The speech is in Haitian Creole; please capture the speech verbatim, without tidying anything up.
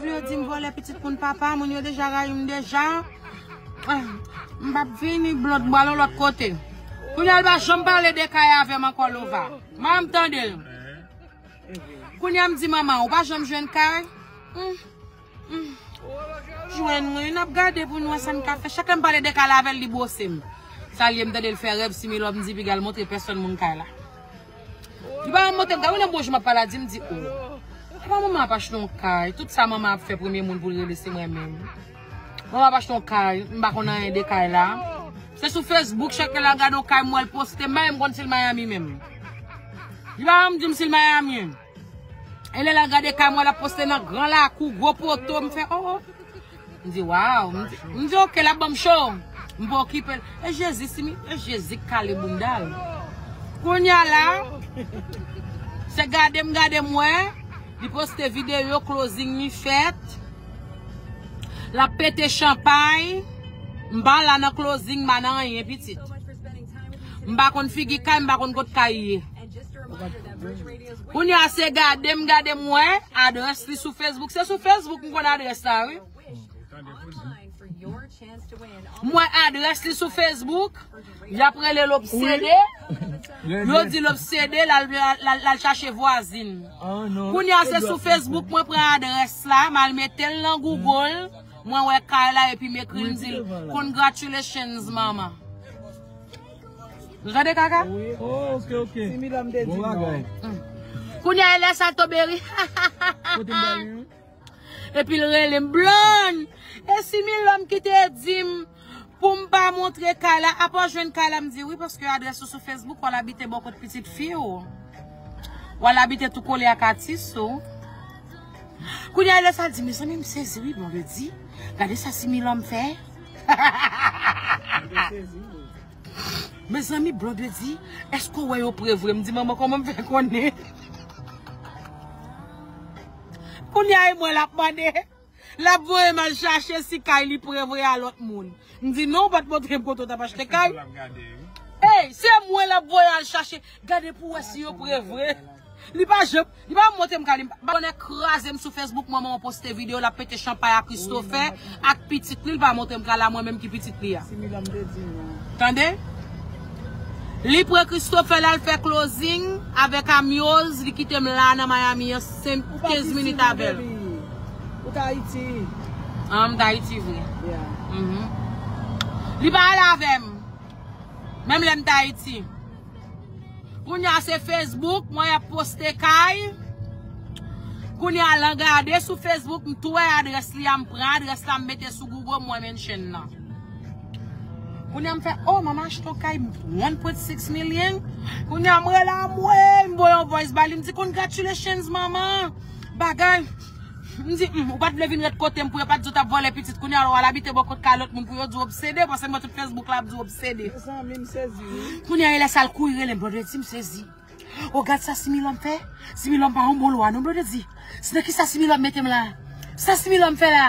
Yo di m vòlè pitit moun papa, moun yo deja rayi m deja. Ah, m p ap vini, Blòd, m pral yon lòt kote. Kounye a l pa janm pale de kay avè m ankò, Lova. Manman m tande l. Kounye a m di manman, ou pa janm jwenn kay? Hmm, hmm. Jwenn mwen, n ap gade pou n wè sa n ka fè. Chak lè m pale de kay la avè l, li bwose m. Sa l ye, m tande l fè rèv, si Milò m di piga l montre pèsòn moun kay la. Li pa montre m kay, ou nan bonjou m ap pale a di m di, oh. Apa manman ap achte yon kay, tout sa manman ap fè premye moun pou l rele se mwen menm. Manman ap achte yon kay, m pa konn anyen de kay la. Se sou Facebook, chak lè l al gade yon kay, m wè l poste, m pa menm konn si l Miami menm. Li pa janm di m si l Miami. E lè l al gade kay, m wè l ap poste nan gran lakou, gwo poto, m fè, oh, oh. M di, waw. M di, m di, ok, l ap ban m cho. M pa okipe l. E Jezi, si mi, e Jezi k kale bounda l. Kounye a la, se gade m gade m wè, li poste videyo closing li fèt. L ap pete chanpay. M pa la nan closing, m pa nan anyen, pitit. M pa konn figi kay, m pa konn kot kay ye. Kounye a se gade m gade m wè, adrès li sou Facebook. Se sou Facebook m konn adrès la, wi. M wè adrès li sou Facebook. Y ap rele l Obsede. Yo di l Obsede, l al, l al, l al chache vwazin. Kounye a se sou Facebook mwen pran adrès la, m al mete l nan Google, mwen wè kay la epi m ekri l, m di l, congratulations, manman. Nou tande kaka? Wi. Oh, ok, ok. Ti Milò m te di non. Bon bagay. Kounye a, e lè sa l tonbe ri. Kote m ba li, wi? Epi l rele m, Blonde! E si Milò m ki te di m pou m pa montre kay la, apa w jwenn kay la? M di, wi, paske adrès ou sou Facebook, w al abite bò kot pitit fi w. W al abite tou kole ak atis ou. Kounye a, e lè sa l di, mezanmi, m sezi, wi, Blondedy. Gade sa si Milò m fè. Mezanmi, Blondedy, èske w wè yo pre vre? M di, manman, kòman m fè konnen? Kounye a, e mwen l ap mande. L ap voye m al chache si kay li pre vre a lòt moun. M di, non, ou pa t montre m kote w t ap achte kay. Ey, se mwen l ap voye al chache. Gade pou w wè si yo pre vre. Li pa janm, li pa montre m kay li. M pa konnen kraze m sou Facebook, manman w poste videyo, l ap pete chanpay ak Christopher, ak pitit li, li pa montre m kay la, mwen menm ki pitit li a. Tande? Li pran Christopher, l al fè closing avèk Amyoz, li kite m la nan Miami an, senk, kenz minit avè l. Ou t Ayiti? Ah, m t Ayiti vre. Yeah. Mhm. Li pa ale avè m. Menm lè m t Ayiti. Kounye a se Facebook, mwen ap poste kay. Kounye a l an gade sou Facebook, m tou wè adrès li a, m pran adrès la, m mete sou Google, mwen mention nan. Kounye a m fè, oh, manman achte yon kay one point six million. Kounye a m rele anmwey, m voye yon voice ba li, m di, congratulations, manman. Bagay. M di, hmm, ou pa t vle vin ret kote m pou yo pa t di w t ap vòlè pitit. Kounye a w al abite bò kot kay lòt moun pou yo di w obsede, paske m wè tout Facebook la ap di w obsede. Mezanmi, m sezi, wi. Kounye a, e lè sa l kouri rele m, Blondedy, m sezi. O, gad sa si Milò m fè. Si Milò m pa yon bon lwa, non, Blondedy. Se nan kisa si Milò m mete m la? Sa si Milò m fè la?